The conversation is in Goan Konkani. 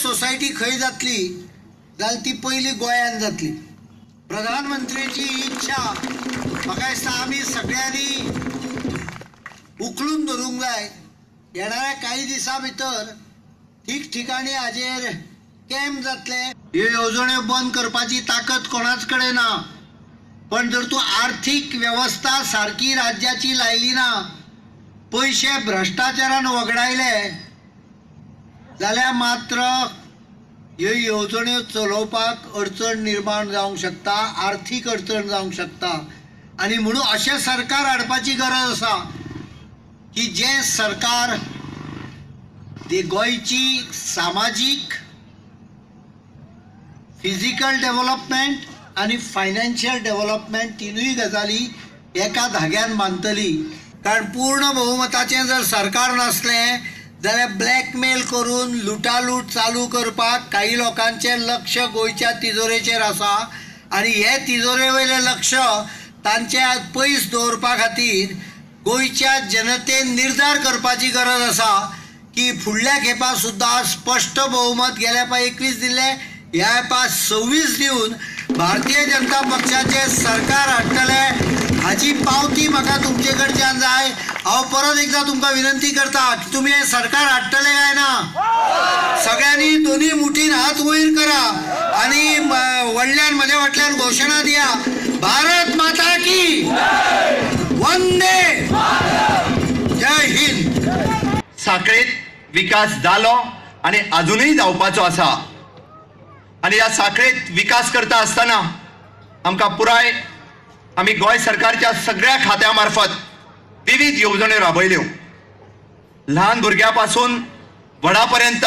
कॅशलेस सोसायटी खंय जातली जाल्यार ती पयली गोंयांत जातली. प्रधानमंत्रीची इच्छा म्हाका दिसता आमी सगळ्यांनी उखलून धरूंक जाय. येणाऱ्या काही दिसां भितर ठिकठिकाणी हाजेर कॅम्प जातले. ह्यो येवजण्यो बंद करपाची ताकद कोणाच कडेन ना, पण जर तूं आर्थीक वेवस्था सारकी राज्याची लायली ना, पयशे भ्रश्टाचारान वगडायले जाल्यार मात्र ह्यो येवजण्यो चलोवपाक अडचण निर्माण जावंक शकता, आर्थीक अडचण जावंक शकता. आनी म्हणून अशें सरकार हाडपाची गरज आसा की जें सरकार गोंयची सामाजीक, फिजिकल डेव्हलपमेंट आनी फायनान्शियल डेव्हलपमेंट तिनूय गजाली एका धाग्यान बांदतली. कारण पूर्ण बहुमताचें जर सरकार नासलें जाल्यार ब्लॅकमेल करून लुटालूट चालू करपाक काही लोकांचें लक्ष गोंयच्या तिजोरेचेर आसा आनी हे तिजोरे वयलें लक्ष तांचे पयस दवरपा खातीर गोंयच्या जनतेन निर्धार करपाची गरज आसा की फुडल्या खेपा सुद्दां स्पश्ट बहुमत गेल्या पाय 21 दिल्ले, ह्या खेपा 26 दिवन भारतीय जनता पक्षाचें सरकार हाडटले हाची पावती म्हाका तुमचे कडच्यान जाय. हांव परत एकदां तुमकां विनंती करता की तुमी हें सरकार हाडटले काय ना? सगळ्यांनी दोनूय मुठीन हात वयर करा आनी व्हडल्यान म्हज्या फाटल्यान घोशणा दिया, भारत माता की, वंदे, जय हिंद. साखळेत विकास जालो आनी अजुनूय जावपाचो आसा आनी ह्या साखळेत विकास करता आसतना आमकां पुराय आमी गोंय सरकारच्या सगळ्या खात्या मार्फत विविध येवजण्यो राबयल्यो. ल्हान भुरग्या पासून व्हडा पर्यंत